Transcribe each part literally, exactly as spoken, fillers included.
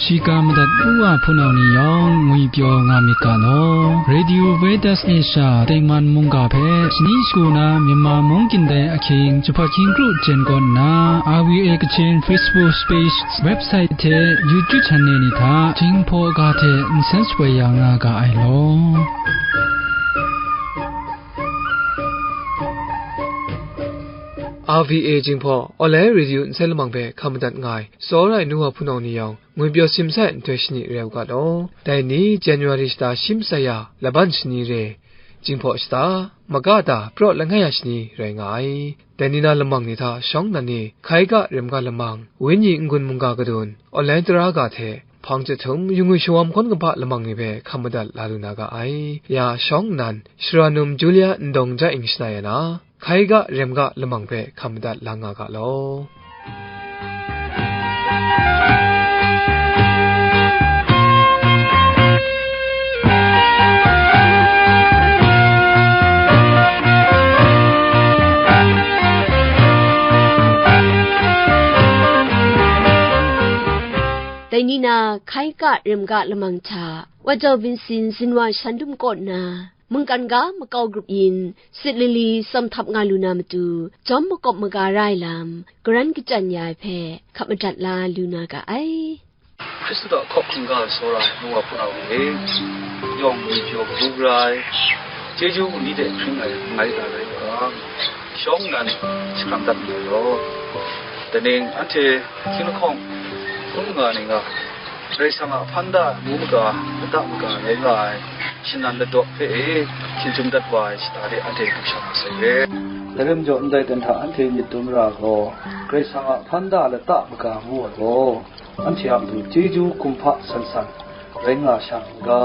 Shiga madat u wa hpunau ni yawng ngwipyaw nga myit ga law. Radio Veritas Asia Tengman mungga hpe shani shagu na Myanmar mung kyin dai ahkying jahpawt hkying kru jen kawn nna, R V A Kachin Facebook page, website hte YouTube channel ni hta Jinghpaw ga hte nsen shapoi ya nga ga ai law. R V A Jinghpaw, online radio nsen lamang hpe hkam madat nga ai, tsawra ai nu wa hpunau ni yawng, ngwipyaw simsai nhtoi shani rai u ga law. Dai ni January shata shi masai ya, laban shani re, Jinghpaw shata, maga ta, praw langai ya shani rai nga ai. Dai ni na lamang ni hta shawng nnan ni, hkai ga rem ga lamang, wenyi n-gun mungga kadun, online tara ga hte, hpang chyahtum, yu ngwi shawam hkawn kahpa lamang ni hpe hkam madat la lu na ga ai. Ya shawng nnan, Shara num Julia Ndawng Jai-ing shana ya na, hkai ga rem ga lamang hpe hkam madat la nga ga law. Dai ni na hkai ga rem ga lamang hta, Wa Jau Binsin zinwa shan dum kaw nna, mungkan ga makau grup yin, sit lali tsawm htap nga lu na matu, jawm makawp maga ra ai lam, garan kachyan ya ai hpe, hkap madat la lu na ga ai. Hkristu a hkawhkam ga ai tsawra ai nu wa hpunau ni e, yawng ngwipyaw matu ra ai, chyeju ni hte hpring ai ngai ta rai yang, shawng nnan shakram dat nngai law. Dai ning anhte hkying lahkawng hpun nga ni nga, Karai Kasang a hpan da ai amu maga, lata maga rai nga ai, shanan ladaw hpe e hkying chyum dat wa ai shata de anhte du shang masai re. Dai rai majaw, ndai ten hta anhte myit dum ra ai gaw, Karai Kasang a hpan da lata maga ngu ai gaw, anhte a matu chyeju kumhpa san san rai nga shang n ga,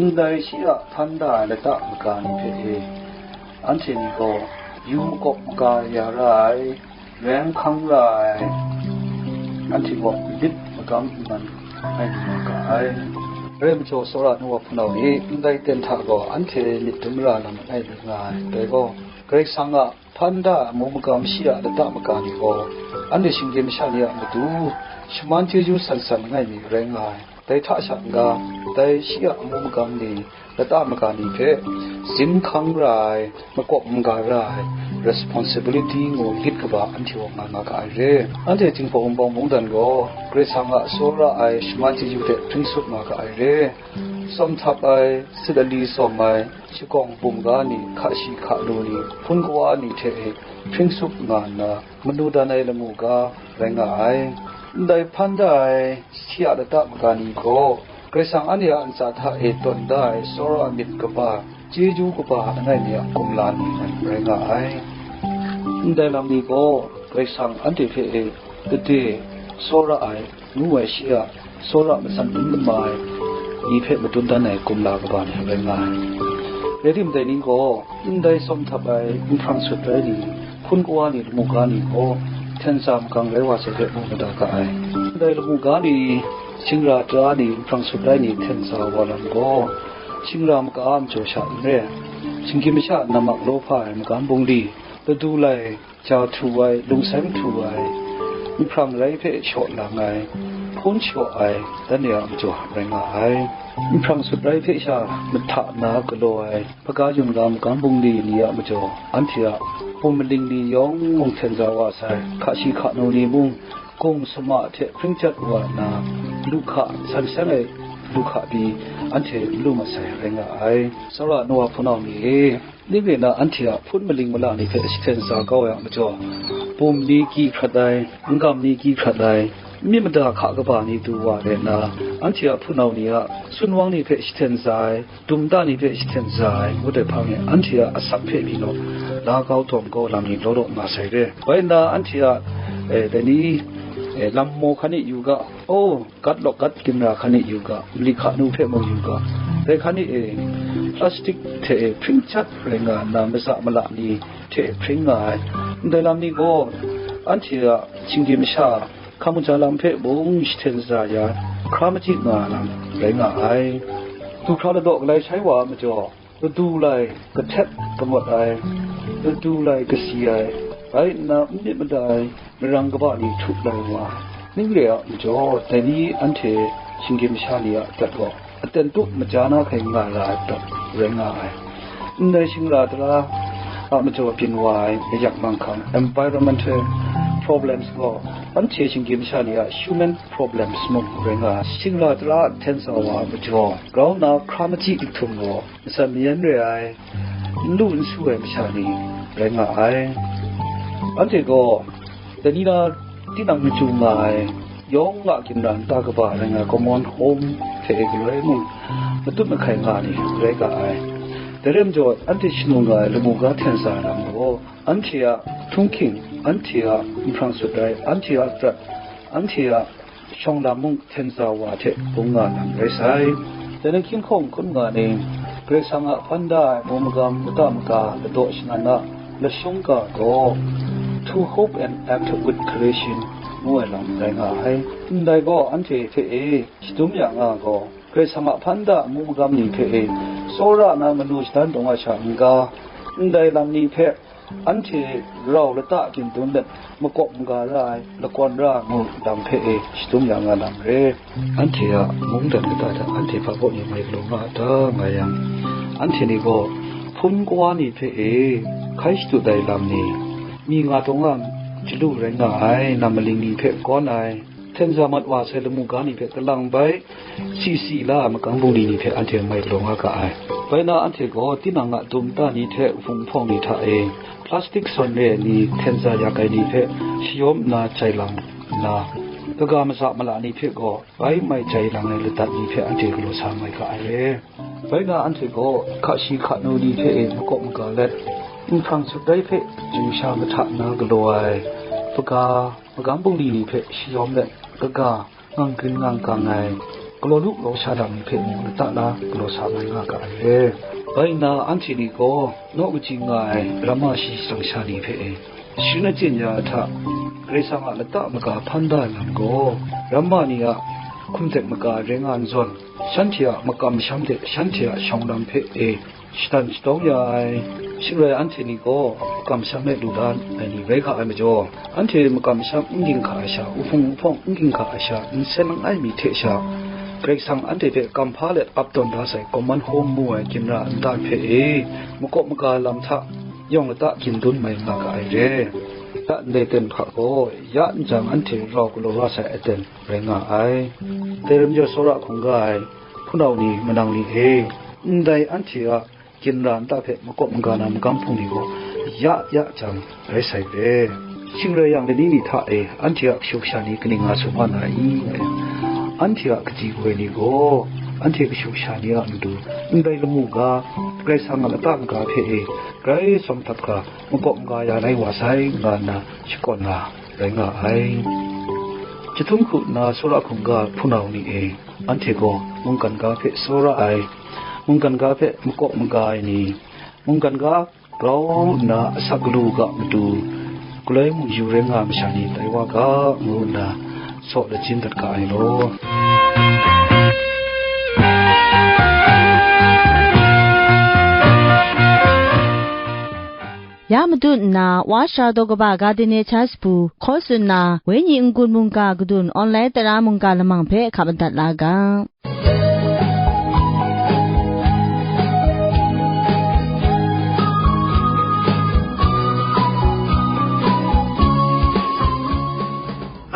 ndai shi a hpan da ai lata maga ni hpe e, anhte ni gaw yu makawp maga ya ra ai, reng hkang ra ai, anhte gaw lit magam nnan ngai lu na ga ai. Rai majaw, tsawra nu wa hpunau ni, ndai ten hta gaw anhte myit dum ra lam ngai lu nga ai. Dai gaw, Karai Kasang a hpan da ai amu magam shi a lata maga ni gaw, anhte shinggyim masha ni a matu shaman chyeju san san ngai mi rai nga ai. Dai hta sha n ga, dai shi a amu magam ni, lata maga ni hpe zin hkang ra ai, makawp maga ra ai, responsibility ngu lit kaba anhte gaw nga nga ga ai re. Anhte Jinghpaw Wunpawng mungdan gaw Karai Kasang a tsawra ai shaman chyeju hte hpring sut nga ga ai re. Tsawm htap ai, sit ali tsawm ai, shakawng bum ga ni, hka shi hka lu ni, hpun kawa ni hte e hpring sut nga nna, manu dan ai lamu ga rai nga ai. Ndai hpan da ai shi a lata maga ni gaw, Karai Kasang anhte a ntsa hta e tawn da ai tsawra myit kaba, chyeju kaba langai mi a kumla ni rai nga ai. Ndai lam ni gaw, Karai Kasang anhte hpe e gade tsawra ai, ngu ai shi a tsawra matsan dum lama ai ni hpe madun dan ai kumla kaba ni rai nga ai. Rai tim, dai ni gaw, ndai tsawm htap ai, nhprang sut rai ni, hpun kawa ni, lamu ga ni gaw, hten tsa magang rai wa sai hpe mu mada ga ai. Ndai lamu ga ni, shingra tara ni, nhprang sut rai ni, hten tsa wa lam gaw, shingra maka a majaw sha n re, shinggyim masha nammak law hpa ai magam bungli, ladu lai, ja htu ai, lungseng htu ai, nhprang rai hpe shaw lang ai, hpun shaw ai, dan ni a majaw rai nga ai. Nhprang sut rai hpe sha mahta na galaw ai, hpaga yun ga magam bungli ni a majaw, anhte a bum maling ni yawng mung hten za wa sai, hka shi hka nu ni mung, gung suma hte hpring jat wa nna, lu hka san seng ai lu hka pyi, anhte n lu masai rai nga ai. Tsawra nu wa hpunau ni e, ning rai nna, anhte a hpun maling mala ni hpe jahten sa kau ai a majaw, bum ni gyi hkrat ai, n-gam ni gyi hkrat ai, myit mada hka kaba ni du wa rai nna, anhte a hpunau ni a sunwang ni hpe jahten sa ai, dum da ni hpe jahten sa ai, ngut ai hpang e, anhte a asak hpe pyi naw, la kau dawm kau lam ni law law nga sai re. Bai nna, anhte a, e, dai ni, e, lam maw hkan e yu ga, oh, gat lawk gat ginra hkan e yu ga, mali hka nu hpe mung yu ga, dai hkan e, e, plastic hte e hpring jat rai nga nna, matsa mala ni hte hpring nga ai. Ndai lam ni gaw, anhte a shinggyim masha, hkamu ja lam hpe mung jahten sa ya, hkra machyi nga lam rai nga ai. Du hkra ladaw galai shai wa a majaw, ladu lai kahtet kangut ai, ladu lai kasi ai, rai nna n myit mada ai marang kaba ni htu lai wa ai. Ning re a majaw, dai ni anhte shinggyim masha ni a prat gaw aten tup maja na hkai nga ra ai prat rai nga ai. Ndai shingra tara a majaw byin wa ai mayak manghkang, environmental problems gaw, anhte shinggyim masha ni a human problems mung rai nga ai. Shingra tara a hten sa wa a majaw, grau nna hkra machyi dik htum gaw, matsan mayan re ai, n lu n su ai masha ni rai nga ai. Anhte gaw, dai ni na tinang machyu nga ai, yawng a ginra nta kaba rai nga ai common home hte e galoi mung, matut mahkai nga ni rai ga ai. Dai rai majaw, anhte shanu nga ai lamu ga hten sa ai lam gaw, anhte a htunghking, anhte a nhprang sut rai, anhte a prat, anhte a shawng lam mung hten sa wa hte bung nga lam rai sai. Dai na hkying hkawng hkun nga ni, Karai Kasang a hpan da ai mu magam, lata maga, ladaw shanan a lashung ga gaw, "To hope and act with creation" ngu ai lam rai nga ai. Ndai gaw anhte hte e shadum ya nga gaw, Karai Kasang a hpan da ai mu magam ni hte e tsawra na manu shadan dawng ai sha n-ga, ndai lam ni hpe anhte rau lata gindan let makawp maga ra ai, lakawn ra ai ngu lam hpe e shadum ya nga lam re. Anhte a mungdan lata hta anhte hpa baw ni mai galaw nga a ta, nga yang, anhte ni gaw hpun kawa ni hpe e hkai shadut ai lam ni, mi nga taw nga jalu rai nga ai, nam maling ni hpe kawn ai, hten sa mat wa sai lamu ga ni hpe kalang bai, si si la ai makam bungli ni hpe anhte mai galaw nga ga ai. Bai na, anhte gaw tinang a dum nta ni hte hpung hpawng ni hta e, plastik sawn re ai ni, hten sa yak ai ni hpe shayawm nna jai lang nna, kaga matsa mala ni hpe gaw bai mai jai lang ai ladat ni hpe anhte galaw sa mai ga ai re. Bai na, anhte gaw hka shi hka nu ni hte e makawp maga let, nhprang sut rai hpe chyu sha mahta nna galaw ai, kaga magam bungli ni hpe shayawm let, kaga ngang grin ngang gang ai, galaw lu galaw sha lam ni hpe mung lata la galaw sa mai nga ga ai re. Bai nna, anhte ni gaw naw kaji nga ai ramma shi shang sha ni hpe e, sharin achyin ya ai hta, Karai Kasang a lata maga hpan da ai lam gaw, ramma ni a hkum htek maga rai nga n zawn, shanhte a makam masham hte shanhte a shawng lam hpe e, shadan shatawng ya ai. Shing rai, anhte ni gaw makam masham e lu la ai ni rai ga ai majaw, anhte makam masham n ginhka ai sha, uhpung uhpawng n ginhka ai sha, nsen langai mi hte sha, Karai Kasang anhte hpe kam hpa let ap tawn da sai common home mu ai ginra nta hpe e, makawp maga lam hta yawng lata gindan mai nga ga ai re. Ya ndai aten hta gaw, ya n jang anhte rau galaw wa sai aten rai nga ai. Dai rai majaw, tsawra hkungga ai hpunau ni, manang ni e, ndai anhte a ginra nta hpe makawp maga na magam hpung ni gaw ya ya jang rai sai re. Shing rai yang, lani ni hta e anhte a kashu kasha ni kaning nga su nga na i? Anhte a kaji woi ni gaw, anhte kashu kasha ni a matu, ndai lamu ga, Karai Kasang a lata maga hpe e, grai tsawm htap ga, makawp maga ya lai wa sai, nga nna shakawn na rai nga ai. Chyahtum hku nna tsawra hkungga hpunau ni e, anhte gaw mungkan ga hpe tsawra ai, mungkan ga hpe makawp maga ai ni, mungkan ga grau nna asak galu ga matu, galoi mungyu rai nga ai masha ni tai wa ga, ngu nna saw lachyum dat ga ai law. Ya matut nna, Wa Sara daw kaba ga de ne cha shapu hkaw tsun na, wenyi n-gun mungga kadun online tara mungga lamang hpe hkap madat la ga.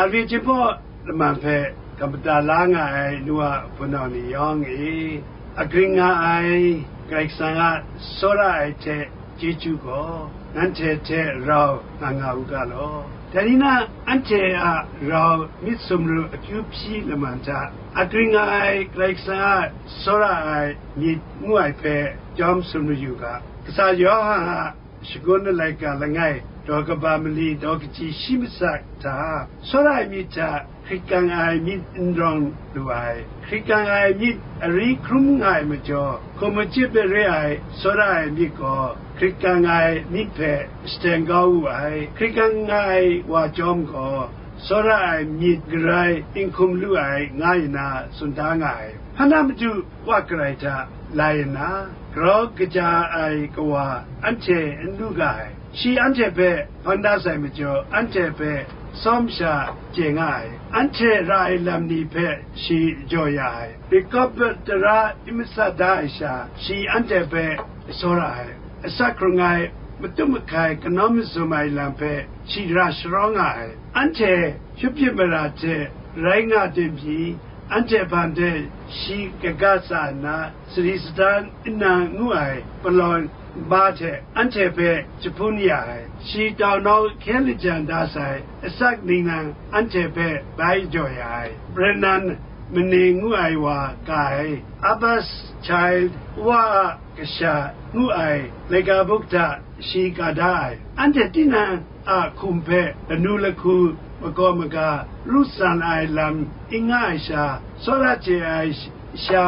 Arwi Jinghpaw Laman hpe kam mada la nga ai nu a hpunau ni yawng e, agring nga ai Karai Kasang a tsawra ai hte chyeju gaw nanhte hte rau nga nga u ga law. Dai ni na, anhte a rau myit sumru akyu hpyi laman hta, agring nga ai Karai Kasang a tsawra ai myit ngu ai hpe jawm sumru yu ga. Kasa Yawhan a Shagun laika langai, daw kaba mali daw kaji shi masak hta, tsawra ai myit hta hkrit kang ai myit n rawng lu ai. Hkrit kang ai myit ari hkrum nga ai majaw, hkum machyip ai re ai tsawra ai myit gaw, hkrit kang ai myit hpe shateng kau wu ai. Hkrit kang nga ai wa chyawm gaw, tsawra ai myit garai n hkum lu ai, nga nna tsun da nga ai. Hpa na matu wa karai hta lai nna, grau kaja ai kawa anhte n lu ga ai. Shi anhte hpe hpan da sai majaw, anhte hpe tsawm sha chye nga ai. Anhte ra ai lam ni hpe shi jaw ya ai. Rikawp tara i matsat da ai sha, shi anhte hpe tsawra ai. Asak hkrung ai, matup mahkai kanau mazum ai lam hpe shi ra sharawng nga ai. Anhte shut myit mara hte rai nga tim pyi, anhte hpan hte shi kaga tsa nna, sari satan nna ngu ai palawng ba hte anhte hpe jahpun ya ai. Shi taunau hkyen lajang da sai, asak ningnan anhte hpe bai jaw ya ai. Brennan Mane ngu ai wa ka ai, Abba's Child, Wa a kasha ngu ai laika buk hta shi ka da ai. Anhte tinang a hkum hpe lanu lahku, makaw maga, ru san ai lam n nga ai sha, tsawra chye ai sha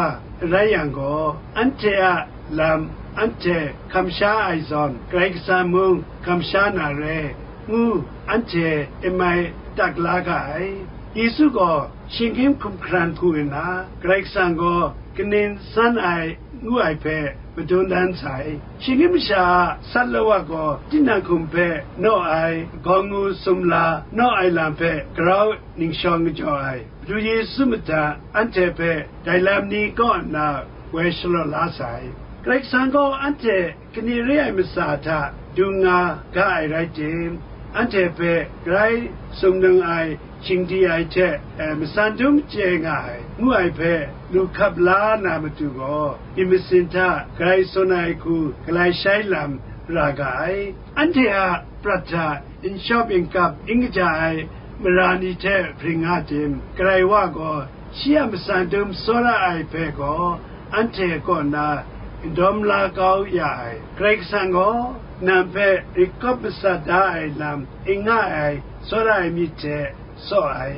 rai yang gaw, anhte a lam anhte hkam sha ai zawn, Karai Kasang mung hkam sha na re, ngu anhte n mai tak la ga ai. Yesu gaw shinggyim hkum hkran hku nna, Karai Kasang gaw kaning san ai ngu ai hpe madun dan sai. Shinggyim masha a sat lawa gaw tinang hkum hpe naw ai, gawng ngu sumla naw ai lam hpe grau ningshawng jaw ai. Madu Yesu mada anhte hpe dai lam ni kaw nna woi shalaw la sai. Karai Kasang gaw anhte kani re ai masa hta dung nga ga ai rai tim, anhte hpe grai sumnung ai, shingdi ai hte, eh, masan dum chye nga ai, ngu ai hpe lu hkap la na matu gaw, myit masin hta grai tsun ai hku galai shai lam ra ga ai. Anhte a prat hta n shawp n kap n kaja ai mara ni hte hpring nga tim, Karai Wa gaw shi a masan dum tsawra ai hpe gaw anhte kaw na n dawm la kau ya ai. Karai Kasang gaw nang hpe rikawp matsat da ai lam n nga ai tsawra ai myit hte tsaw ai.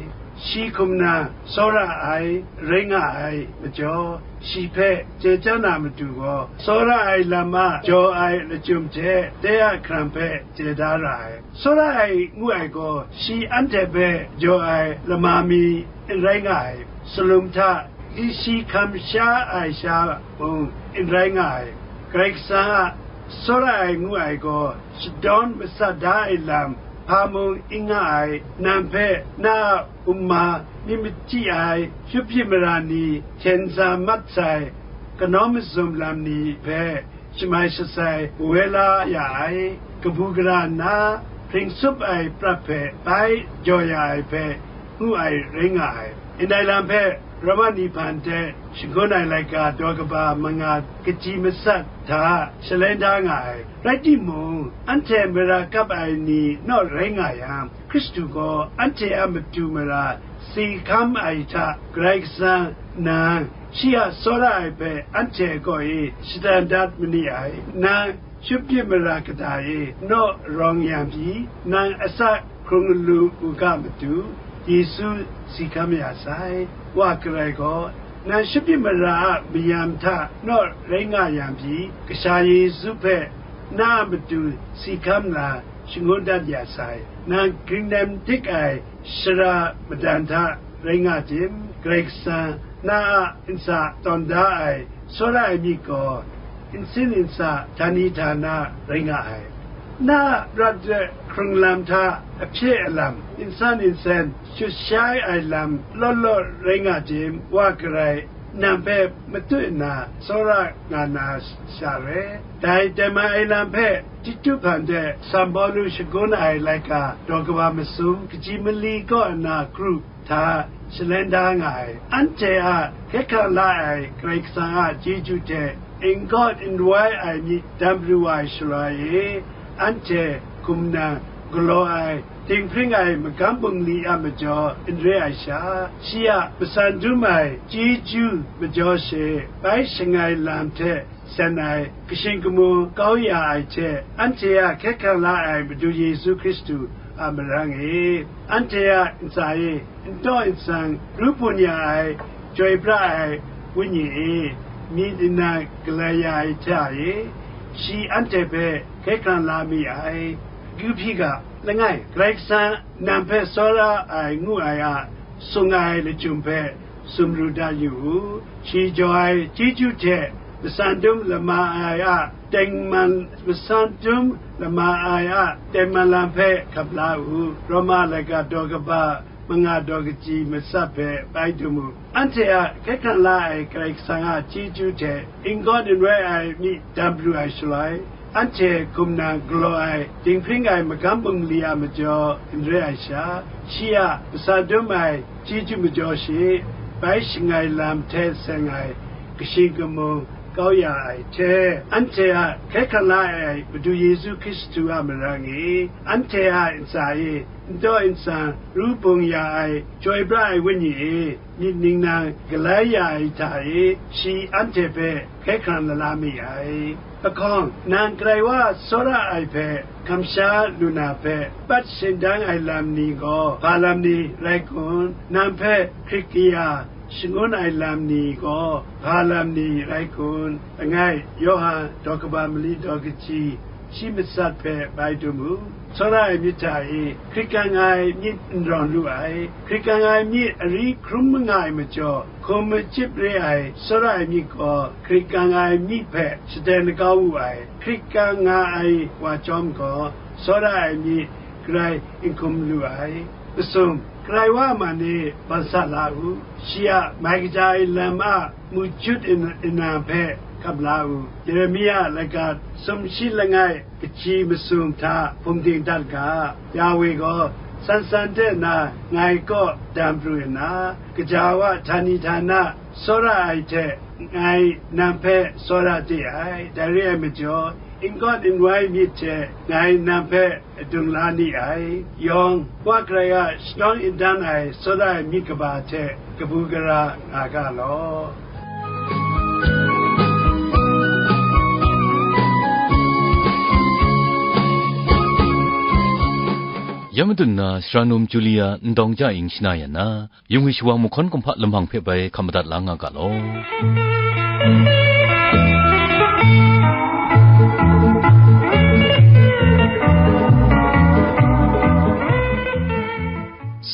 Shi hkum na tsawra ai rai nga ai majaw, shi hpe chye chyam na matu gaw, tsawra ai lam a jaw ai lachyum hte de a hkram hpe chye da ra ai. Tsawra ai ngu ai gaw, shi anhte hpe jaw ai lama mi n rai nga ai. Salum hta di shi hkam sha ai sha mung n rai nga ai. Karai Kasang a tsawra ai ngu ai gaw, shadawn matsat da ai lam hpa mung n nga ai. Nang hpe na a wunma myit machyi ai, shut myit mara ni, hkyen za mat sai, kanau mazum lam ni hpe shamai shatsai woi la ya ai, kabu gara nna hpring tsup ai prat hpe bai jaw ya ai hpe ngu ai rai nga ai. Ndai lam hpe Roma ni hpan hte shangun ai laika daw kaba manga kaji matsat hta shaloi da nga ai. Rai timung, anhte mara kap ai ni naw rai nga yang, Hkristu gaw anhte a matu mara si hkam ai hta Karai Kasang nang shi a tsawra ai hpe anhte kaw e shatan dat ma ni ai. Nang shut myit mara kata e naw rawng yang pyi, nang asak hkrung lu u ga matu, Yesu si hkam ya sai. Wa Karai gaw nang shut myit mara a mayam hta naw rai nga yang pyi, Kasha Yesu hpe na a matu si hkam na shangun dat ya sai. Nang gring nem dik ai shara madan hta rai nga tim, Karai Kasang na a ntsa tawn da ai tsawra ai myit gaw, nsin nsa htani htana rai nga ai. Na a prat de hkrung lam hta ahpye alam, nsan nsen shut shai ai lam law law rai nga tim, Wa Karai nang hpe matut nna tsawra nga na sha re. Dai tengman ai lam hpe Titu hpan de Sanpawlu shagun ai laika daw kaba masum kaji mali kaw nna kru hta shaloi da nga ai. Anhte a hkye hkrang la ai Karai Kasang a chyeju hte n gawt n wai ai myit dam pru ai shaloi e, anhte hkum nang galaw ai, dinghpring ai magam bungli a majaw n re ai sha, shi a matsan dum ai chyeju majaw she bai shangai lam hte sen ai, kashin kamu kau ya ai hte, anhte a hkye hkrang la ai Madu Yesu Hkristu a marang e, anhte a ntsa e n taw n tsang ru bun ya ai, chyoi pra ai Wenyi e, myit nnan galai ya ai hta e, shi anhte hpe hkye hkrang la mi ai. Akyu hpyi ga, langai, Karai Kasang nang hpe tsawra ai ngu ai a sung ai lachyum hpe sumru dat yu u. Shi jaw ai chyeju hte matsan dum lama ai a Tengman masan dum lama ai a tengman lam hpe hkap la u. Roma laika daw kaba manga daw kaji matsat hpe bai dum u. Anhte a hkye hkrang la ai Karai Kasang a chyeju hte n-gawn n-wai ai myi dam pru ai shaloi, anhte hkum nang galaw ai dinghpring ai magam bungli a majaw n re ai sha, shi a masan dum ai chyeju majaw shi, bai shangai lam hte seng ai kashing kamung kau ya ai hte, anhte a hkye hkrang la ai Madu Yesu Hkristu a marang e, anhte a ntsa e n taw n tsang ru bung ya ai, chyoi pra ai Wenyi e, myit ningnan galai ya ai hta e, shi anhte hpe hkye hkrang lala mi ai. Ahkawng, nang Karai Wa tsawra ai hpe kamsha lu na hpe, pat shindang ai lam ni gaw hpa lam ni rai kun? Nang hpe hkrit kaya shangun ai lam ni gaw hpa lam ni rai kun? Langai, Yawhan daw kaba mali daw kaji shi matsat hpe bai dum u. Tsawra ai myit hta e, hkrit kang ai myit n rawn lu ai. Hkrit kang ai myit ari hkrum nga ai majaw, hkum machyip re ai tsawra ai myit gaw hkrit kang ai myit hpe shaden kau wu ai. Hkrit kang nga ai wa chyawm gaw, tsawra ai myit grai n hkum lu ai. Masum, Karai Wa a man e ban sa la u. Shi a mai kaja ai lam a mu jut nna hpe hkap la u. Yeremia laika sumshi langai kaji masum hta hpung ding dat ga. Yawe gaw san san de na ngai kaw dam pru nna, gaja wa htani htana tsawra ai hte ngai nang hpe tsawra de ai. Dai re ai majaw, n-gawn n-wai myit hte ngai nang hpe dung la ni ai. Yawng, Wa Karai a shadawng n dan ai tsawra ai myit kaba hte kabu gara nga ga law. Ya madun na, Sara Num Julia ndawng ja ing shana ya na, yung ai shawang mahkawn kumhpa lamang hpe bai hkap madat la nga ga law.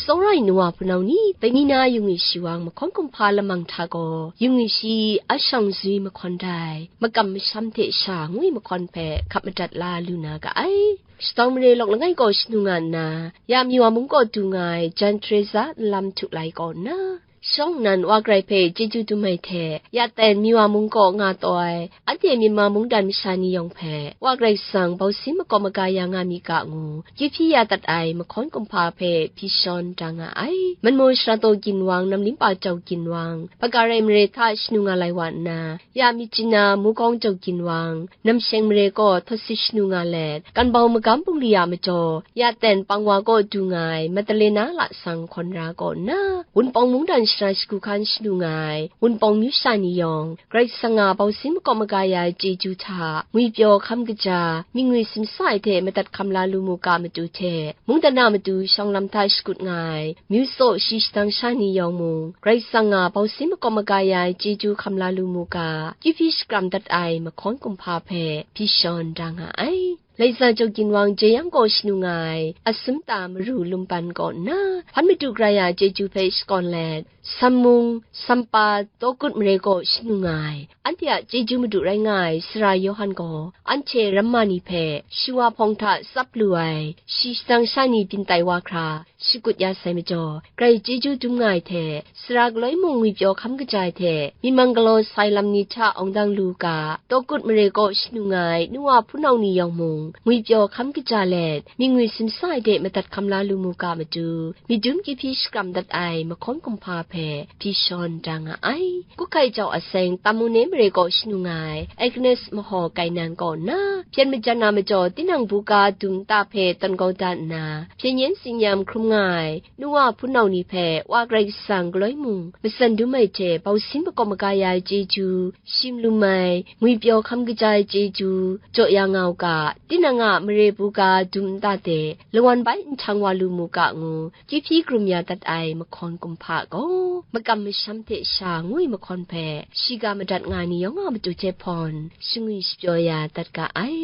Sawrai nu wa hpunau ni, dai ni na yung ai shawang mahkawn kumhpa lamang hta gaw, yung ai shi a shang zui mahkawn dai, makam masham hte sha ngwi mahkawn hpe hkap madat la lu na ga ai. Shadawng mare lawk langai kaw shanu nga nna, ya Miwa mung kaw du nga ai Jan Teresa nlam htu lai kaw nna, shawng nnan Wa Karai hpe chyeju dum ai hte, ya ten Miwa mung kaw nga taw ai, anhte Myanmar mungdan masha ni yawng hpe, Wa Karai Kasang bausin makawp maga ya nga mi ga ngu, kyu hpyi ya dat ai mahkawn kumhpa hpe hpyi shawn da nga ai. Manmaw Shara Taw Ginwang, Namlimpa Jau Ginwang, Hpakara Mare hta shanu nga lai wa nna, ya Myitkyina Mukawng Jau Ginwang, Namsheng Mare kaw htawt sit shanu nga let, Kanbau Magam Bungli a majaw, ya ten Pangwa kaw du nga ai Madalena Lasang hkawn ra kaw nna, Wunpawng mungdan shara shagu hkan shanu nga ai Wunpawng myu sha ni yawng, Karai Kasang a bausin makawp maga ya ai chyeju hta, ngwipyaw hkam kaja, myit ngwi simsa ai hte madat hkam la lu mu ga matu hte, mungdan a matu shawng lam hta shakut nga ai, myu tsaw shi shadang sha ni yawng mung, Karai Kasang a bausin makawp maga ya ai chyeju hkam la lu mu ga, kyu hpyi shakram dat ai mahkawn kumhpa hpe hpyi shawn da nga ai. Laisa Jau Ginwang Jeyang kaw shanu nga ai, Asumta Maru Lumpan kaw nna, hpan madu gara ya chyeju hpe shakawn let, Sammung, Sampa, Tawkut Mare kaw shanu nga ai, anhte a chyeju madu rai nga ai Sara Yawhan gaw, anhte ramma ni hpe shawa hpawng hta tsap lu ai, shi shadang sha ni byin tai wa hkra, shakut ya sai majaw, Karai chyeju dum nga ai hte, sara galoi mung ngwipyaw hkam kaja ai hte, myit mang galaw sai lam ni hta awng dang lu u ga, Tawkut Mare kaw shanu nga ai nu wa hpunau ni yawng mung, ngwipyaw hkam kaja let, myit ngwi simsa ai de madat hkam la lu mu ga matu, myit dum kyu hpyi shakram dat ai mahkawn kumhpa hpe hpyi shawn da nga ai. Kuhkai jau aseng Tamune Mare kaw shanu nga ai Agnes Mahaw Kainan kaw nna, hpyen majan na majaw tinang buga dum nta hpe tawn kau da nna, hpyen yen tsin-yam hkrum nga ai nu wa hpunau ni hpe Wa Karai Kasang galoi mung matsan dum ai hte bausin makawp maga ya ai chyeju, shim lum ai, ngwipyaw hkam kaja ai chyeju, jaw ya nga u ga, tinang a mare buga dum nta de lawan bai nhtang wa lu mu ga ngu, kyu hpyi karum ya dat ai mahkawn kumhpa gaw, makam masham hte sha ngwi mahkawn hpe shiga madat nga ni yawng a matu hte hpawn, shangwi shapyaw ya dat ga ai.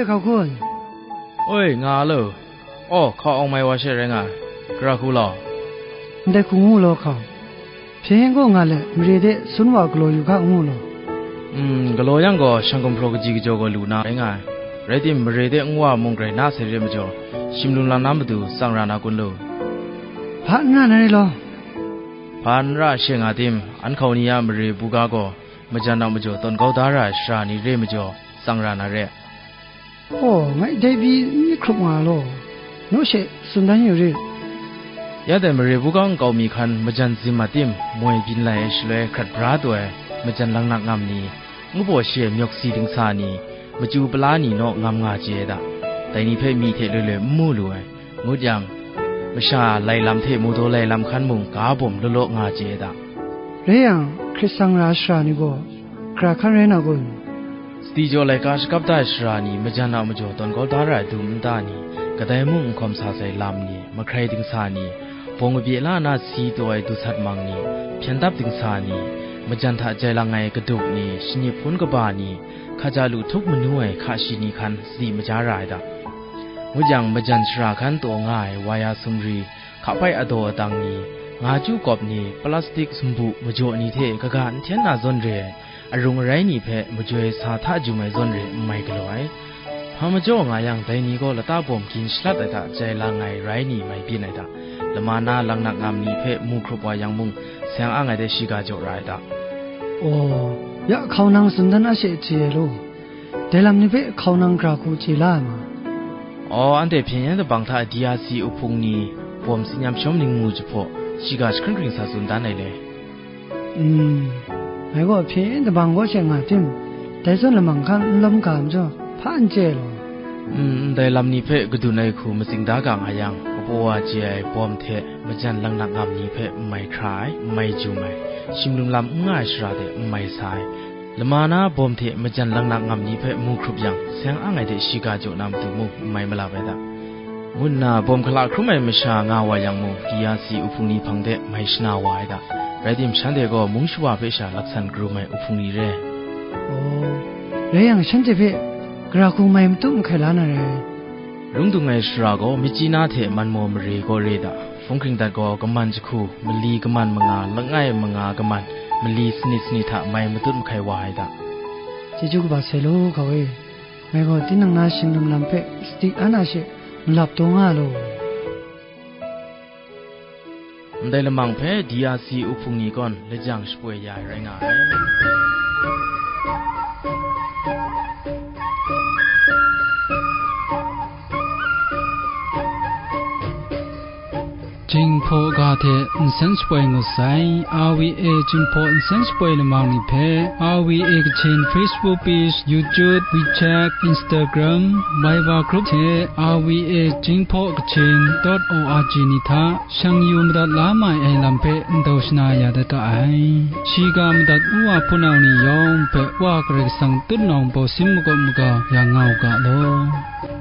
Hkau kun. Oi, nga a lo. Aw, hkau awng mai wa she rai nga ai. Gara hku law. Ndai hku ngu law hkau. Hpyen gaw nga let, mare de sun wa galaw yu ga ngu law. Mm, galaw yang gaw, shang gumhpraw kaji kajaw gaw lu na rai nga ai. Rai tim, mare de ngu wa mung grai na sai re majaw, shim lum lam na matu tsang ra na kun lu? Hpa n ra na re law. Hpa n ra she nga tim, an hkau ni a mare buga gaw, majan a majaw tawn kau da ra ai sara ni re majaw, tsang ra na re. Aw, ngai dai pyi n myit hkrup nga law, naw she tsun dan yu rit. Ya dai mare buga nkau mi hkan majan zim a tim, moi byin lai ai shaloi hkrat bra taw ai majan langnak ngam ni, ngu baw shi ai myawk si dingsa ni, machyu pala ni naw ngam nga chye ai da. Dai ni hpe myi hte loi loi n mu lu ai. Ngut yang, masha lai lam hte mawdaw lai lam hkan mung ga bawm law law nga chye ai da. Rai yang, hkrit sang ra ai sara ni gaw, hkra hkan rai na kun? Sadi jaw laika shakap da ai sara ni majan a majaw tawn kau da ra ai dum nta ni, kadai mung n hkawm sa sai lam ni, mahkrai dingsa ni, bawng kabye la na si taw ai du sat mang ni, hpyen dap dingsa ni, majan hta jai lang ai kaduk ni, shanip hpun kaba ni, hkaja lu htup manu ai hka shi ni hkan sadi maja ra ai da. Ngut yang, majan shara hkan taw nga ai waya sumri, hka bai adaw adang ni, nga chyu kawp ni, plastik sumbu majaw ni hte kaga n hten na zawn re ai, arung arai ni hpe majoi sa hta jum ai zawn re n mai galaw ai. Hpa majaw nga yang, dai ni gaw lata bawm gin shalat ai hta jai lang ai rai ni mai byin ai da. Lama na langnak ngam ni hpe mu hkrup wa yang mung, seng ang ai de shiga jaw ra ai da. Aw, ya hkau nang tsun dan a she chye ai law. Dai lam ni hpe hkau nang gara hku chye la ai ma? Aw, anhte hpyen yen dabang hta D R C uhpung ni bawm tsin yam shawm ning mu jahpaw, shiga jahkring hkring sa tsun dan ai le. Mm, ngai gaw hpyen yen dabang kaw she nga tim, dai zawn lamang hkan n lawm ga majaw, hpa n chye ai law. Mm, ndai lam ni hpe kadun ai hku matsing da ga nga yang, kapaw wa chye ai bawm hte majan langnak ngam ni hpe n mai hkra ai, n mai jum ai, shim lum lam n nga ai shara de n mai sa ai, lama na bawm hte majan langnak ngam ni hpe mu hkrup yang, seng ang ai de shiga jaw na matu mung n mai malap ai da, ngu nna bawm hkala hkrum ai masha nga wa yang mung, D R C uhpung ni hpang de mai shana wa ai da. Rai tim, shanhte gaw mung shawa hpe sha laksan karum ai uhpung ni re. Aw, rai yang, shanhte hpe gara hku mai matut mahkai la na rai. Lung dung ai shara gaw, Myitkyina hte Manmaw mare kaw re da. Hpung hkring dat gaw, kaman jahku, mali kaman manga, langai manga kaman, mali sanit sanit hta mai matut mahkai wa ai da. Chyeju kaba sai law, hkau e. Ngai gaw tinang na shim lum lam hpe sadi an a she malap taw nga law. Ndai lamang hpe D R C uhpung ni gaw lajang shapoi ya ai rai nga ai. Jinghpaw ga hte nsen shapoi ngut sai, R V A Jinghpaw nsen shapoi lamang ni hpe, R V A Kachin Facebook page, YouTube, WeChat, Instagram, Viber group hte R V A Jinghpaw Kachin dot O R G ni hta shang yu madat la mai ai lam hpe ndau shana ya dat ga ai. Shiga madat u wa hpunau ni yawng hpe Wa Karai Kasang tutnawng bawsin makawp maga ya nga u ga law.